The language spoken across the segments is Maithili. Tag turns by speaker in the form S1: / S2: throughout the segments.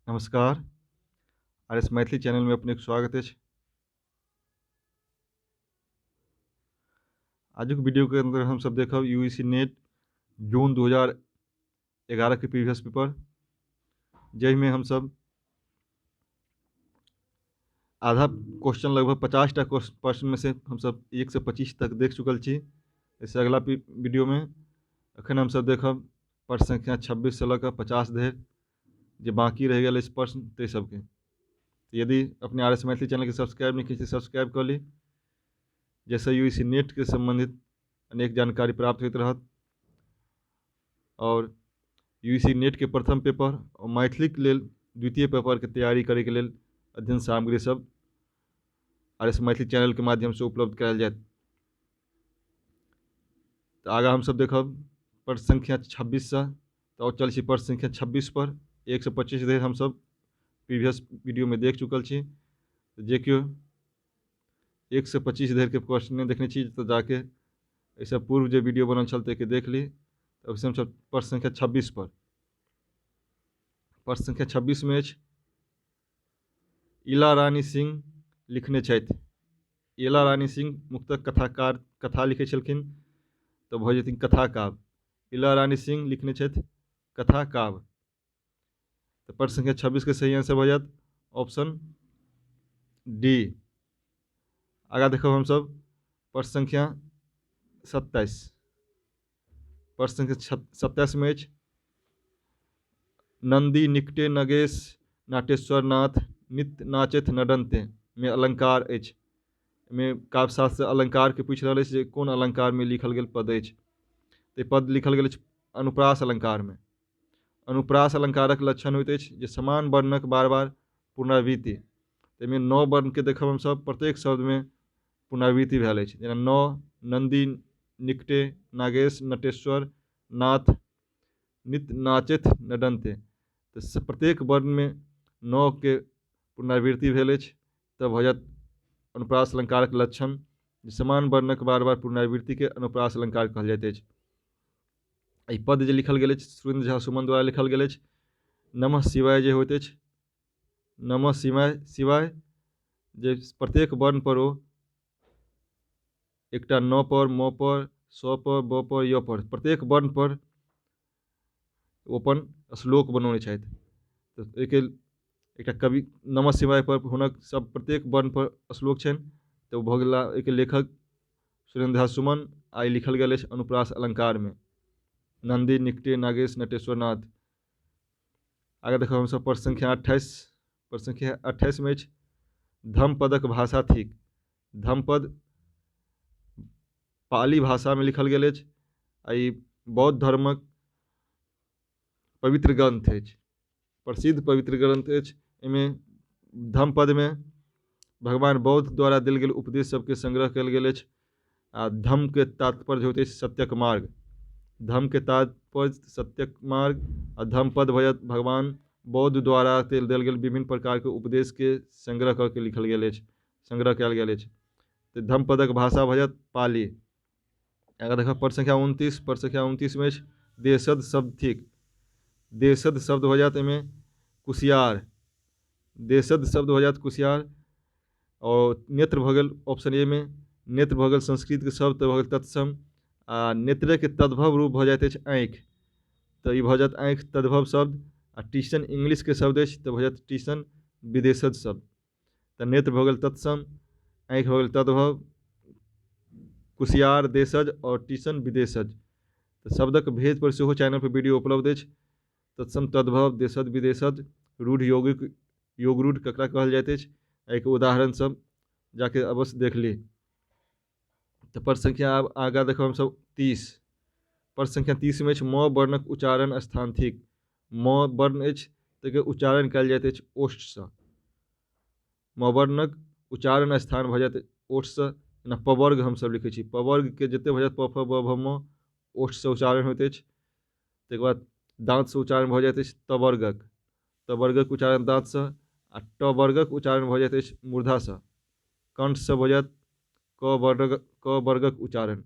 S1: नमस्कार, आर एस मैथिली चैनलमे अपनेक स्वागत अछि। आजुक वीडियोके अंदर हमसब देखब यू सी नेट जून 2011 के प्रीवियस पेपर, जाहिमे हमसब आधा क्वेश्चन लगभग 50 टा प्रश्न में से हमसब 1 से 25 तक देख चुकल छी। एहिसँ अगला वीडियोमे एखन हमसब देखब प्रश्न संख्या 26 से लऽ कऽ 50 धरि जे बाँकी रहि गेल अछि प्रश्न ताहि सबके। यदि अपने आर एस मैथिली चैनलके सब्सक्राइब नहि केने छी सब्सक्राइब कऽ ली, जाहिसँ यू सी नेटके सम्बन्धित अनेक जानकारी प्राप्त होइत रहत। और यू सी नेटके प्रथम पेपर और मैथिलीके लेल द्वितीय पेपरके तैयारी करैके लेल अध्ययन सामग्री सब आर एस मैथिली चैनलके माध्यमसँ उपलब्ध करायल जायत। तऽ आगाँ हमसब देखब प्रश्न संख्या 26 सँ। तऽ आओर चलै छी प्रश्न संख्या 26 पर। 1 से 25 धरि हमसब प्रीवियस वीडियोमे देख चुकल छी। जे केओ 1 से 25 धरिके क्वेश्चन नहि देखने छी तऽ जाके एहिसँ पूर्व जे वीडियो बनल छल ताहिके देख ली। तऽ ओहिसँ हमसब प्रश्न संख्या 26 पर। प्रश्न संख्या 26 मे अछि, इला रानी सिंह लिखने छथि। इला रानी सिंह मुक्तक कथाकार कथा लिखै छलखिन तऽ भऽ जेथिन कथाकाव्य। इला रानी सिंह लिखने छथि कथा काव्य। तऽ प्रश्न संख्या 26 के सही आंसर भऽ जायत ऑप्शन डी। आगाँ देखब हमसब प्रश्न संख्या 27। प्रश्न संख्या 27 में अछि, नंदी निकटे नगेश नाटेश्वर नाथ नित्य नाचैत नडन्ते में अलंकार अछि। मे काव्यशास्त्र अलंकार के पूछि रहल अछि जे कोन अलंकार में लिखल गेल पद अछि। तऽ पद लिखल गेल अछि अनुप्रास अलंकार में। अनुप्रास अलंकारक लक्षण होइत अछि जे समान वर्णक बार बार पुनरावृत्ति। ताहिमे 9 वर्ण के देखब हमसब प्रत्येक शब्द में पुनरावृत्ति भेल अछि। जेना 9 नंदी निकटे नागेश नटेश्वर नाथ नित्य नाचैत नडन्ते। तऽ प्रत्येक वर्ण में 9 के पुनरावृत्ति भेल अछि। तऽ भऽ जायत अनुप्रास अलंकारक लक्षण जे समान वर्णक बार बार पुनरावृत्ति के अनुप्रास अलंकार कहल जाइत अछि। एहि पद जे लिखल गेल अछि सुरेंद्र झा सुमन द्वारा लिखल गेल अछि। नमः शिवाय जे होइत अछि, नमः शिवाय शिवाय जे प्रत्येक वर्ण पर ओ एकटा न पर, म पर, स पर, ब पर, य पर प्रत्येक वर्ण पर ओ अपन श्लोक बनौने छथि। तऽ ओहिके एकटा कवि नमः शिवाय पर हुनक सब प्रत्येक वर्ण पर श्लोक छनि। तऽ ओ भऽ गेला ओहिके लेखक सुरेंद्र झा सुमन। आ ई लिखल गेल अछि अनुप्रास अलंकार में, नंदी निकटे नागेश नटेश्वर नाथ। आगे देखब हमसब प्रश्न संख्या 28। प्रश्न संख्या 28 में अछि, धम्मपदक भाषा थिक। धम्मपद पाली भाषा में लिखल गेल अछि आ ई बौद्ध धर्मक पवित्र ग्रंथ अछि, प्रसिद्ध पवित्र ग्रंथ अछि। एहिमे धम्मपद में भगवान बौद्ध द्वारा देल गेल उपदेश सबके संग्रह कयल गेल अछि। आ धम्म के तात्पर्य होइत अछि सत्यक मार्ग। धम्म के तात्पर्य सत्यक मार्ग आ धम्मपद भऽ जायत भगवान बौद्ध द्वारा देल गेल विभिन्न प्रकार के उपदेश के संग्रह कऽ के लिखल गेल अछि, संग्रह कयल गेल अछि। तऽ धम्मपदक भाषा भऽ जायत पाली। अगर देखब प्रश्न संख्या 29। प्रश्न संख्या 29 में अछि, देशद शब्द थिक। देशद शब्द भऽ जायत एहिमे कुसियार। देशद शब्द भऽ जायत कुसियार। और नेत्र भऽ गेल ऑप्शन ए में। नेत्र भऽ गेल संस्कृत के शब्द तऽ भऽ गेल तत्सम। आ नेत्रे के तद्भव रूप भऽ जाइत अछि आँखि, तऽ ई भऽ जायत आँखि तद्भव शब्द। आ टीसन इंग्लिश के शब्द अछि तऽ भऽ जायत टीसन विदेशज शब्द। तऽ नेत्र भऽ गेल तत्सम, आँखि भऽ गेल तद्भव, कुसियार देशज और टीसन विदेशज। तऽ शब्दक भेद पर सेहो चैनल पर वीडियो उपलब्ध अछि। तत्सम तद्भव देशज विदेशज रूढ़ यौगिक योगरूढ़ ककरा कहल जाइत अछि, एहिके उदाहरण सब जाके अवश्य देख ली। तऽ प्रश्न संख्या आब आगाँ देखब हमसब 30। प्रश्न संख्या 30 में अछि, म वर्णक उच्चारण स्थान थिक। म वर्ण अछि ताहिके उच्चारण कयल जाइत अछि ओष्ठसँ। म वर्णक उच्चारण स्थान भऽ जायत ओष्ठसँ। जेना पवर्ग हमसब लिखै छी, पवर्गके जतेक भऽ जायत प फ ब भ म ओष्ठसँ उच्चारण होइत अछि। ताहिके बाद दाँतसँ उच्चारण भऽ जाइत अछि तवर्गक। तवर्गक उच्चारण दाँतसँ। आ टवर्गक उच्चारण भऽ जाइत अछि मूर्धासँ। कंठसँ भऽ जायत क वर्ग, क वर्गक उच्चारण।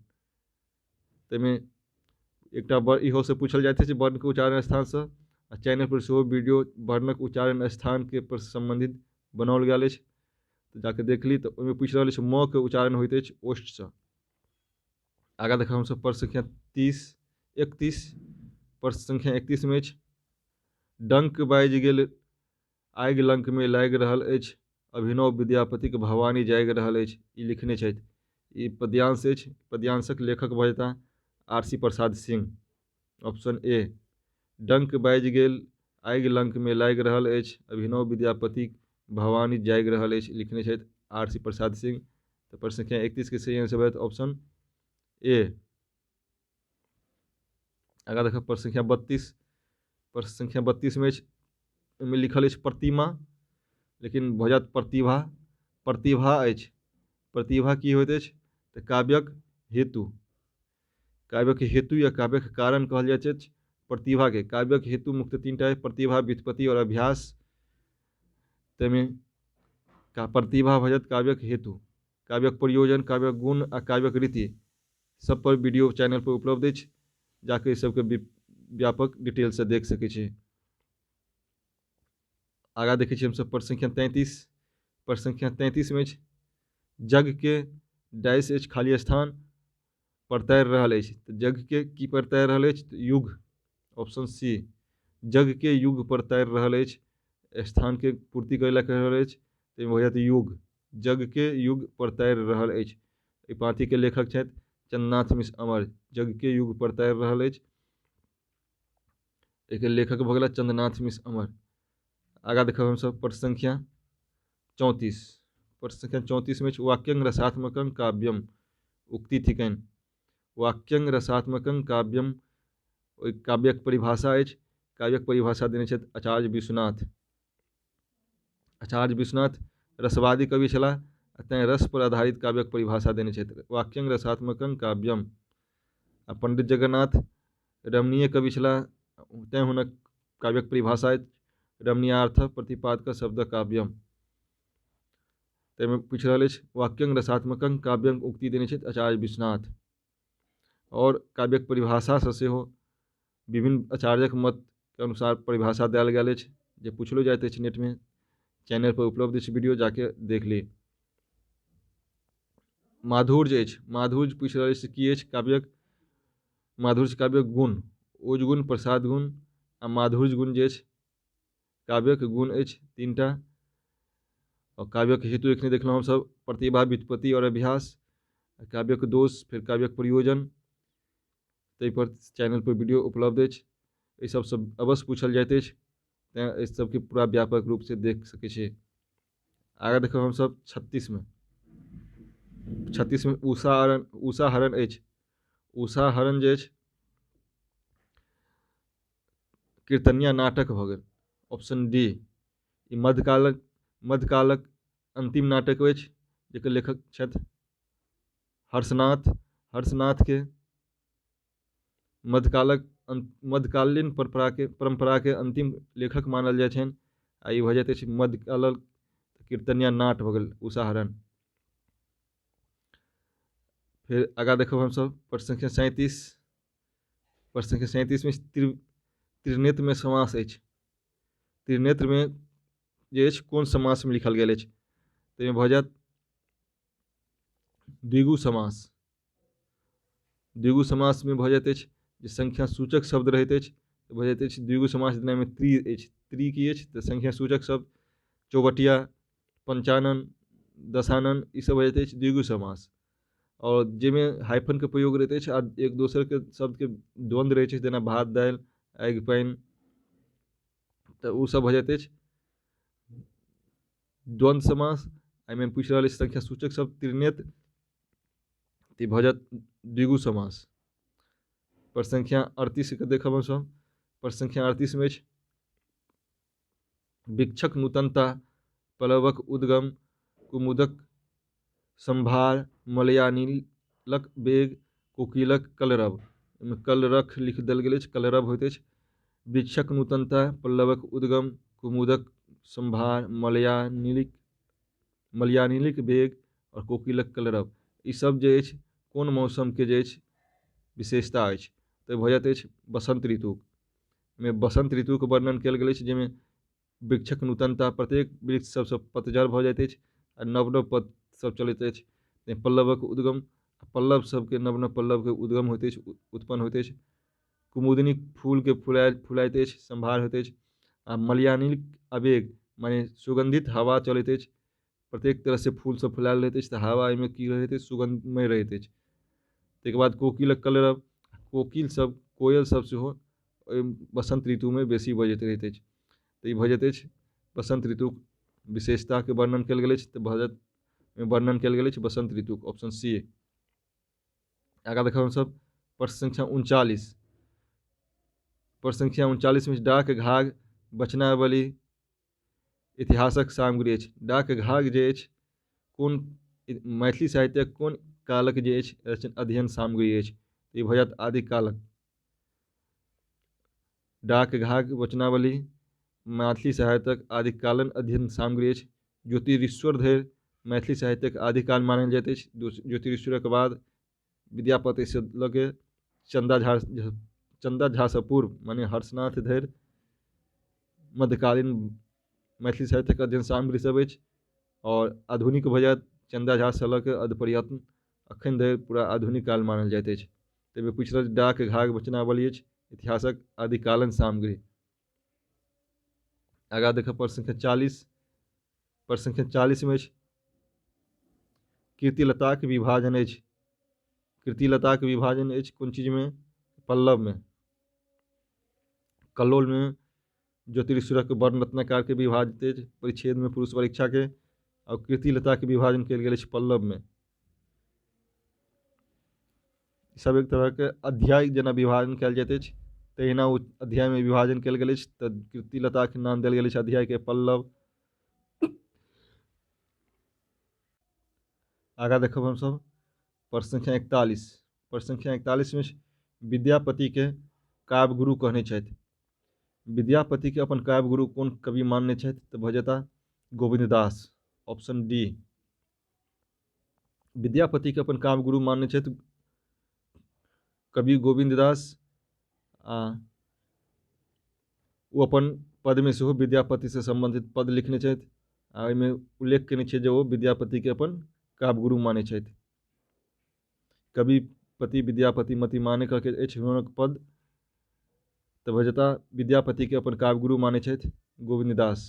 S1: ताहिमे एकटा इहो से पूछल जाइत अछि वर्णके उच्चारण स्थानसँ। आ चैनल पर सेहो वीडियो वर्णक उच्चारण स्थानके पर सम्बन्धित बनाओल गेल अछि, तऽ जाके देख ली। तऽ ओहिमे पूछि रहल अछि म के उच्चारण होइत अछि ओष्ठसँ। आगाँ देखब हमसभ प्रश्न संख्या 30 31। प्रश्न संख्या 31 मे अछि डंक बाजि गेल आगि लंकमे लागि रहल अछि, अभिनव विद्यापतिक भवानी जागि रहल अछि, ई लिखने छथि। ई पद्यांश अछि, पद्यांशक लेखक भऽ जेताह R C Prasad Singh, option A. डंक बाजि गेल आगि लंकमे लागि रहल अछि, अभिनव विद्यापतिक भवानी जागि रहल अछि, लिखने छथि आर सी प्रसाद सिंह। तऽ प्रश्न संख्या 31 के सही आंसर भऽ जायत ऑप्शन ए। आगाँ देखब प्रश्न संख्या 32। प्रश्न संख्या 32 मे अछि, ओहिमे लिखल अछि प्रतिमा, लेकिन भऽ जायत प्रतिभा। प्रतिभा अछि, प्रतिभा की होइत अछि तऽ काव्यक हेतु, काव्यक हेतु या काव्यक कारण कहल जाइत अछि प्रतिभाके। काव्यक हेतु मुख्य 3 टा अछि, प्रतिभा, व्युत्पत्ति और अभ्यास। ताहिमे प्रतिभा भऽ जायत काव्यक हेतु। काव्यक प्रयोजन, काव्यक गुण आ काव्यक रीति सब पर वीडियो चैनल पर उपलब्ध अछि, जाके सबके व्यापक डिटेलसँ देख सकै छी। आगाँ देखै छी हमसभ प्रश्न संख्या 33। प्रश्न संख्या 33 मे अछि जग के डैश अछि खाली स्थान पर तैर रहल अछि। तऽ जग के की पर तैर रहल अछि? तऽ युग, ऑप्शन सी। जग के युग पर तैर रहल अछि, स्थान के पूर्ति करै लए कहि रहल अछि, तऽ भऽ जायत युग। जग के युग पर तैर रहल अछि, एहि पाँतिके लेखक छथि चन्द्रनाथ मिश्र अमर। जग के युग पर तैर रहल अछि, एहिके लेखक भऽ गेला चन्द्रनाथ मिश्र अमर। आगाँ देखब हमसभ प्रश्न संख्या 34। प्रश्न संख्या 34 मे अछि वाक्यं रसात्मकं काव्यम उक्ति थिकनि। वाक्यं रसात्मकं काव्यम ओहि काव्यक परिभाषा अछि। काव्यक परिभाषा देने छथि आचार्य विश्वनाथ। आचार्य विश्वनाथ रसवादी कवि छलाह, तेँ रस पर आधारित काव्यक परिभाषा देने छथि वाक्यं रसात्मकं काव्यम। आ पंडित जगन्नाथ रमणीय कवि छलाह, तेँ हुनक काव्यक परिभाषा अछि रमणीयार्थ प्रतिपादक शब्द काव्यम। ताहिमे पूछि रहल अछि वाक्यं रसात्मकं काव्यम उक्ति देने छथि आचार्य विश्वनाथ। और काव्यक परिभाषासँ सेहो विभिन्न आचार्यक मतके अनुसार परिभाषा देल गेल अछि, जे पुछलो जाइत अछि नेटमे, चैनल पर उपलब्ध अछि वीडियो, जाके देख ली। माधुर्य अछि, माधुर्य पूछि रहल अछि की अछि काव्यक माधुर्य काव्यक गुण, ओज गुण, प्रसाद गुण आ माधुर्य गुण जे अछि काव्यक गुण अछि 3 टा। और काव्यक हेतु एखने देखलहुँ हमसभ प्रतिभा, व्युत्पत्ति और अभ्यास, काव्यक दोष, फेर काव्यक प्रयोजन, ताहि पर चैनल पर वीडियो उपलब्ध अछि। एहि सबसँ अवश्य पूछल जाइत अछि, तेँ एहि सबके पूरा व्यापक रूपसँ देख सकै छी। आगाँ देखब हमसभ 36 मे। 36 मे उषा हरण अछि। उषा हरण जे अछि कीर्तनिया नाटक भऽ गेल, ऑप्शन डी। ई मध्यकालक अंतिम नाटक अछि, जकर लेखक छथि हर्षनाथ। हर्षनाथके मध्यकालीन परम्पराके अंतिम लेखक मानल जाइ छनि, आ ई भऽ जाइत अछि मध्यकालक कीर्तनिया नाट भऽ गेल उषा हरण। फेर आगाँ देखब हमसभ प्रश्न संख्या 37। प्रश्न संख्या 37 मे त्रिनेत्रमे समास अछि। त्रिनेत्रमे जे अछि कोन समासमे लिखल गेल अछि? ताहिमे भऽ जायत द्विगु समास। द्विगु समासमे भऽ जाइत अछि जे संख्या सूचक शब्द रहैत अछि, तऽ भऽ जाइत अछि द्विगु समास। जेनामे त्रि अछि, त्रि की अछि तऽ संख्या सूचक शब्द, चौबटिया, पंचानन, दशानन, ई सब भऽ जाइत अछि द्विगु समास। और जाहिमे हाइफनके प्रयोग रहैत अछि आ एक दोसरके शब्दके द्वन्द्व रहैत छै, जेना भात दालि आगि पानि, तऽ ओ सब भऽ जाइत अछि द्वन्द्व समास। एहिमे पूछि रहल अछि संख्या सूचक शब्द त्रिनेत्र, तऽ भऽ जायत द्विगु समास। प्रश्न संख्या 38 के देखब हमसभ। प्रश्न संख्या 38 मे अछि वृक्षक नूतनता, पल्लवक उद्गम, कुमुदक संभार, मलयानिलक वेग, कोकिलक कलरव। एहिमे कलरख लिख देल गेल अछि, कलरव होइत अछि। वृक्षक नूतनता, पल्लवक उद्गम, कुमुदक संभार, मलयानिलक वेग और कोकिलक कलरव, ई सब जे अछि कोन मौसमके जे अछि विशेषता अछि? तऽ भऽ जाइत अछि बसंत ऋतु। एहिमे बसन्त ऋतुके वर्णन कयल गेल अछि, जाहिमे वृक्षक नूतनता, प्रत्येक वृक्ष सभसँ पतझड़ भऽ जाइत अछि आ नव नव पत्त सभ चलैत अछि। पल्लवक उद्गम, पल्लव सभके नव नव पल्लवके उद्गम होइत अछि, उत्पन्न होइत अछि। कुमुदिनी फूलके फुलाइत अछि, सम्भार होइत अछि। आ मलयानिक आवेग माने सुगन्धित हवा चलैत अछि। प्रत्येक तरहसँ फूल सब फुलायल रहैत अछि, तऽ हवा एहिमे की रहैत अछि? सुगन्धमय रहैत अछि। ताहिके बाद कोकिलक कलरव, कोकिल सब, कोयल सब सेहो ओहि बसन्त ऋतुमे बेसी बजैत रहैत अछि। तऽ ई भऽ जाइत अछि बसन्त ऋतुक विशेषताके वर्णन कयल गेल अछि। तऽ भऽ जायत वर्णन कयल गेल अछि बसन्त ऋतुक, ऑप्शन सी। आगाँ देखब हमसभ प्रश्न संख्या 39। प्रश्न संख्या 39 मे डाक घाघ वचनावली इतिहासक सामग्री अछि। डाक घाघ जे अछि कोन मैथिली साहित्यक कोन कालक जे अछि रचना अध्ययन सामग्री अछि? ई भऽ जायत आदिकालक। डाक घाघ वचनावली मैथिली साहित्यक आदिकालीन अध्ययन सामग्री अछि। ज्योतिरीश्वर धरि मैथिली साहित्यक आदिकाल मानल जाइत अछि। ज्योतिरीश्वरक बाद विद्यापतिसँ लऽ के चन्दा झासँ पूर्व माने हर्षनाथ धरि मध्यकालीन मैथिली साहित्यक अध्ययन सामग्री सब अछि। आओर आधुनिक भऽ जायत चन्दा झासँ लऽ के अधपर्यन्त अखन धरि पूरा आधुनिक काल मानल जाइत अछि। ताहिमे पूछि रहल डाक घाघ वचनावली अछि इतिहासक आदिकालीन सामग्री। आगाँ देखब प्रश्न संख्या 40। प्रश्न संख्या 40 मे अछि कीर्तिलताक विभाजन अछि। कीर्तिलताक विभाजन अछि कोन चीजमे? पल्लवमे। कल्लोलमे ज्योतिरीश्वरक वर्ण रत्नाकारके विभाजित अछि, परिच्छेदमे पुरुष परीक्षाके, आओर कीर्तिलताके विभाजन कयल गेल अछि पल्लवमे। सब एक तरहके अध्याय जेना विभाजन कयल जाइत अछि तहिना ओ अध्यायमे विभाजन कयल गेल अछि। तऽ कीर्तिलताके नाम देल गेल अछि अध्यायके पल्लव। आगाँ देखब हमसभ प्रश्न संख्या 41। प्रश्न संख्या 41 मे विद्यापतिके काव्य गुरु कहने छथि। विद्यापतिके अपन काव्य गुरु कोन कवि मानने छथि? तऽ भऽ जेता गोविन्द दास, ऑप्शन डी। विद्यापतिके अपन काव्य गुरु मानने छथि कवि गोविन्द दास, आ ओ अपन पदमे सेहो विद्यापतिसँ सम्बन्धित पद लिखने छथि आ ओहिमे उल्लेख केने छै जे ओ विद्यापतिके अपन काव्य गुरु मानै छथि। कविपति विद्यापति मति माने कऽ अछि हुनक पद। तऽ भऽ जेता विद्यापतिके अपन काव्य गुरु मानै छथि गोविन्द दास।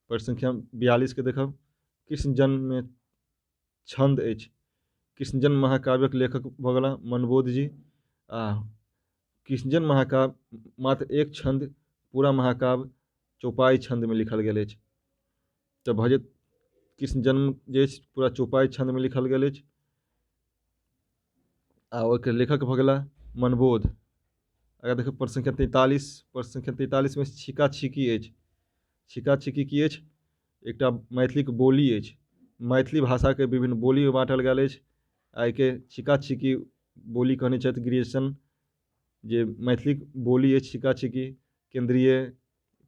S1: प्रश्न संख्या 42 के देखब। कृष्ण जन्ममे छन्द अछि। कृष्ण जन्म महाकाव्यक लेखक भऽ गेला मनबोध जी। आ कृष्णजन्म महाकाव्य मात्र एक छन्द, पूरा महाकाव्य चौपाई छन्दमे लिखल गेल अछि। तऽ भऽ जायत कृष्ण जन्म जे अछि पूरा चौपाई छन्दमे लिखल गेल अछि आ ओहिके लेखक भऽ गेला मनबोध। अगर देखब प्रश्न संख्या 43। प्रश्न संख्या 43 मे छिका छिकी अछि। छिका छिकी की अछि? एकटा मैथिलीक बोली अछि। मैथिली भाषाके विभिन्न बोलीमे बाँटल गेल अछि आ एहिके छिका छिकी बोली कहने छथि ग्रियर्सन। जे मैथिलीक बोली अछि छिका छिकी, केन्द्रीय,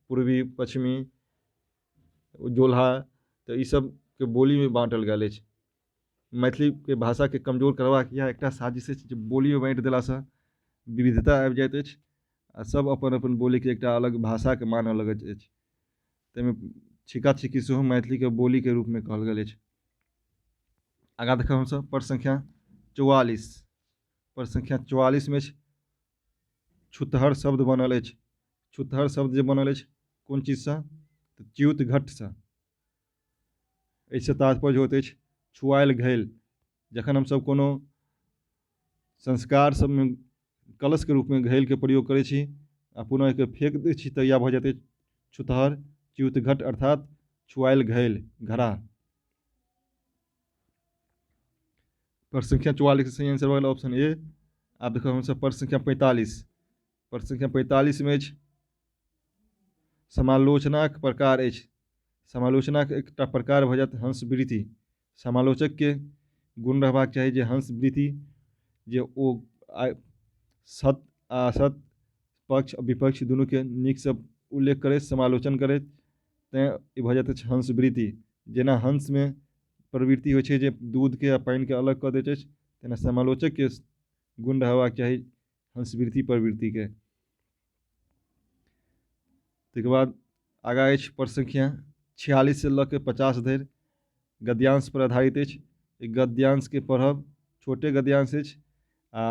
S1: पूर्वी, पश्चिमी, जोल्हा, तऽ ई सबके बोलीमे बाँटल गेल अछि। मैथिलीके भाषाके कमजोर करबाक इएह एकटा साजिश अछि जे बोलीमे बाँटि देलासँ विविधता आबि जाइत अछि आ सब अपन अपन बोलीके एकटा अलग भाषाके मानऽ लगैत अछि। ताहिमे छिका छिकी सेहो मैथिलीके बोलीके रूपमे कहल गेल अछि। आगाँ देखब हमसभ प्रश्न संख्या 44। प्रश्न संख्या 44 मे अछि छुतहर शब्द बनल अछि। छुतहर शब्द जे बनल अछि कोन चीजसँ? तऽ च्युत घटसँ। एहिसँ तात्पर्य होइत अछि छुआयल घैल। जखन हमसभ कोनो संस्कार सबमे कलशके रूपमे घैलके प्रयोग करै छी आ पुनः एहिके फेक दै छी तऽ इएह भऽ जाइत अछि छुतहर, च्युत घट अर्थात छुआयल घैल, घड़ा। प्रश्न संख्या 44 के सही आंसर भऽ गेल ऑप्शन ए। आब देखब हमसभ प्रश्न संख्या 45। प्रश्न संख्या 45 मे अछि समालोचनाक प्रकार अछि। समालोचनाक एकटा प्रकार भऽ जायत हंसवृत्ति। समालोचकके गुण रहबाक चाही जे हंसवृत्ति, जे ओ सत आ असत, पक्ष आ विपक्ष दुनूके नीकसँ उल्लेख करैत समालोचन करैत, तैँ ई भऽ जाइत अछि हंसवृत्ति। जेना हंसमे प्रवृत्ति होइ छै जे दूधके आ पानिके अलग कऽ दैत अछि, तेना समालोचकके गुण रहबाक चाही हंसवृत्ति प्रवृत्तिके। ताहिके बाद आगाँ अछि प्रश्न संख्या 46सँ लऽ कऽ 50 धरि गद्यांश पर आधारित अछि। ई गद्यांशके पढ़ब, छोटे गद्यांश अछि आ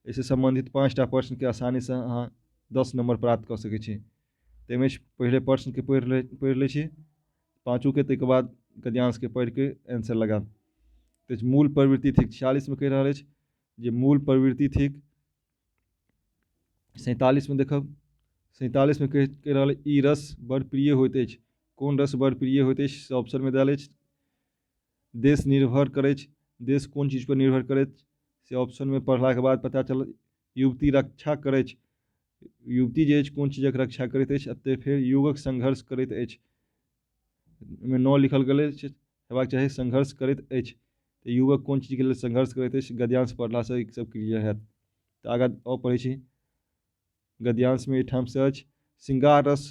S1: एहिसँ सम्बन्धित 5टा प्रश्नके आसानीसँ अहाँ 10 नम्बर प्राप्त कऽ सकै छी। ताहिमे पहिले प्रश्नके पढ़ि लै छी पाँचोके, ताहिके बाद गद्यांशके पढ़िके आंसर लगायब। तऽ मूल प्रवृत्ति थिक, 46मे कहि रहल अछि जे मूल प्रवृत्ति थिक। 47मे देखब, 47मे कहि रहल ई रस बड़ प्रिय होइत अछि। कोन रस बड़ प्रिय होइत अछि से ऑप्शनमे देल अछि। देश निर्भर करैछ, देश कोन चीज पर निर्भर करैत से ऑप्शनमे पढ़लाके बाद पता चलत। युवती रक्षा करैछ, युवती जे अछि कोन चीजक रक्षा करैत अछि। एतय फेर युवक संघर्ष करैत अछि, ओहिमे 9 लिखल गेल अछि, हेबाक चाही संघर्ष करैत अछि। तऽ युवक कोन चीजके लेल संघर्ष करैत अछि, गद्यांश पढ़लासँ ई सब क्लियर हैत। तऽ आगाँ आओर पढ़ै छी, गद्यांशमे एहिठामसँ अछि श्रृंगार रस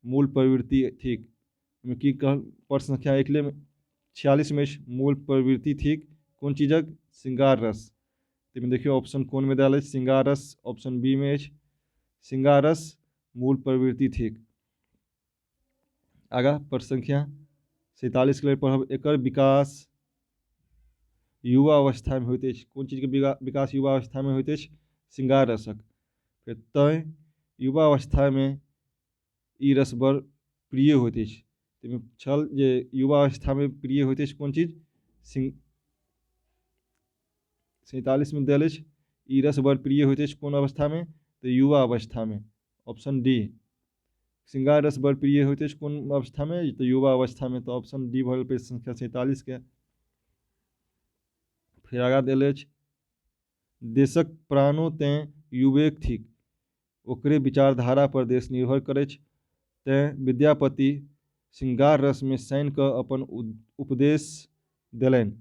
S1: मूल प्रवृत्ति थिक। ओहिमे की कहल, प्रश्न संख्या एकले 46मे अछि, मूल प्रवृत्ति थिक कोन चीजक, श्रृंगार रस। ताहिमे देखियौ ऑप्शन कोनमे देल अछि, श्रृंगार रस ऑप्शन बी मे अछि, श्रृंगार रस मूल प्रवृत्ति थिक। आगाँ प्रश्न संख्या 47 के लेल पढ़ब, एकर विकास युवा अवस्थामे होइत अछि। कोन चीजके विकास युवा अवस्थामे होइत अछि, श्रृंगार रसक। फेर तैँ युवा अवस्थामे ई रस बड़ प्रिय होइत अछि। ताहिमे छल जे युवा अवस्थामे प्रिय होइत अछि कोन चीज, 47मे देल अछि ई रस बड़ प्रिय होइत अछि कोन अवस्थामे, तऽ युवा अवस्थामे, ऑप्शन डी। श्रृंगार रस बड़ प्रिय होइत अछि कोन अवस्थामे, तऽ युवा अवस्थामे, तऽ ऑप्शन डी भऽ गेल प्रश्न संख्या 47के। फेर आगाँ देल अछि देशक प्राणो तेँ युवेक थिक, ओकरे विचारधारा पर देश निर्भर करैछ, तेँ विद्यापति श्रृंगार रसमे सानि कऽ अपन उपदेश देलनि।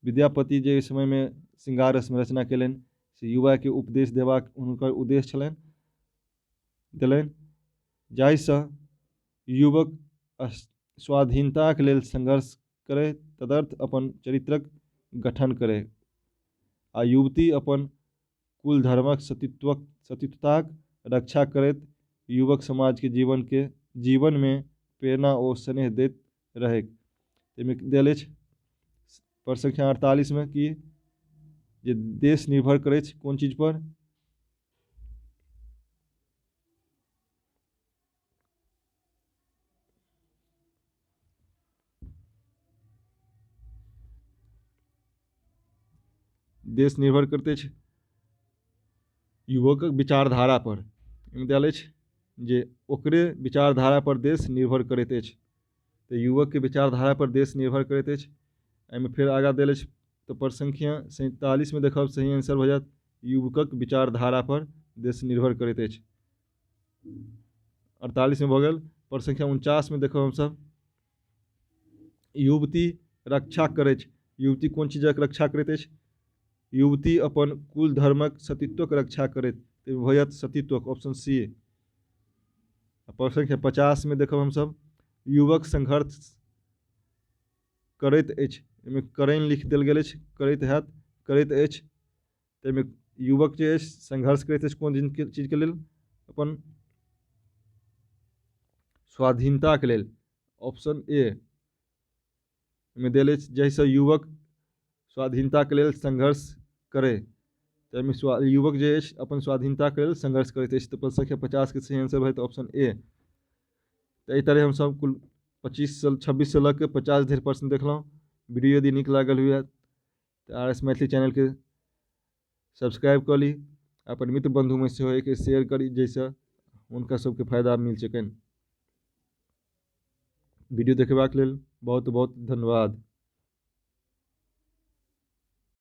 S1: विद्यापति जे समयमे श्रृंगार रसमे रचना कयलनि से युवाके उपदेश देबाक हुनकर उद्देश्य छलनि, देलनि, जाहिसँ युवक स्वाधीनताक लेल संघर्ष करय, तदर्थ अपन चरित्रक गठन करय आ युवती अपन कुल धर्मक सतीत्वताक रक्षा करैत युवक समाजके जीवनमे प्रेरणा ओ स्नेह दैत रहैक। ताहिमे देल अछि प्रश्न संख्या 48मे कि जे देश निर्भर करैछ कोन चीज पर, देश निर्भर करैत अछि युवकक विचारधारा पर। एहिमे देल अछि जे ओकरे विचारधारा पर देश निर्भर करैत अछि, तऽ युवकके विचारधारा पर देश निर्भर करैत अछि। एहिमे फेर आगाँ देल अछि तऽ प्रश्न संख्या 47मे देखब सही आंसर भऽ जायत, युवकक विचारधारा पर देश निर्भर करैत अछि। 48मे भऽ गेल। प्रश्न संख्या 49मे देखब हमसभ, युवती रक्षा करैछ, युवती कोन चीजक रक्षा करैत अछि, युवती अपन कुल धर्मक सतीत्वक रक्षा करैत, तऽ भऽ जायत सतीत्वक, ऑप्शन सी। प्रश्न संख्या 50मे देखब हमसभ, युवक संघर्ष करैत अछि, एहिमे करैन लिख देल गेल अछि, करैत हैत, करैत अछि, ताहिमे युवक जे अछि संघर्ष करैत अछि कोन चीजके लेल, अपन स्वाधीनताके लेल, ऑप्शन ए एहिमे देल अछि, जाहिसँ युवक स्वाधीनताके लेल संघर्ष करय, ताहिमे युवक जे अछि अपन स्वाधीनताके लेल संघर्ष करैत अछि, तऽ प्रश्न संख्या 50के सही आंसर भऽ जेतै ऑप्शन ए। तऽ एहि तरहे हमसभ कुल 25 से 26 से लऽ कऽ 50 धरि प्रश्न देखलहुँ। वीडियो यदि नीक लागल हुए तऽ आर एस मैथिली चैनलके सब्सक्राइब कऽ ली, अपन मित्र बन्धुमे सेहो एहिके शेयर करी जाहिसँ हुनका सबके फायदा मिल सकनि। वीडियो देखेबाक लेल बहुत बहुत धन्यवाद।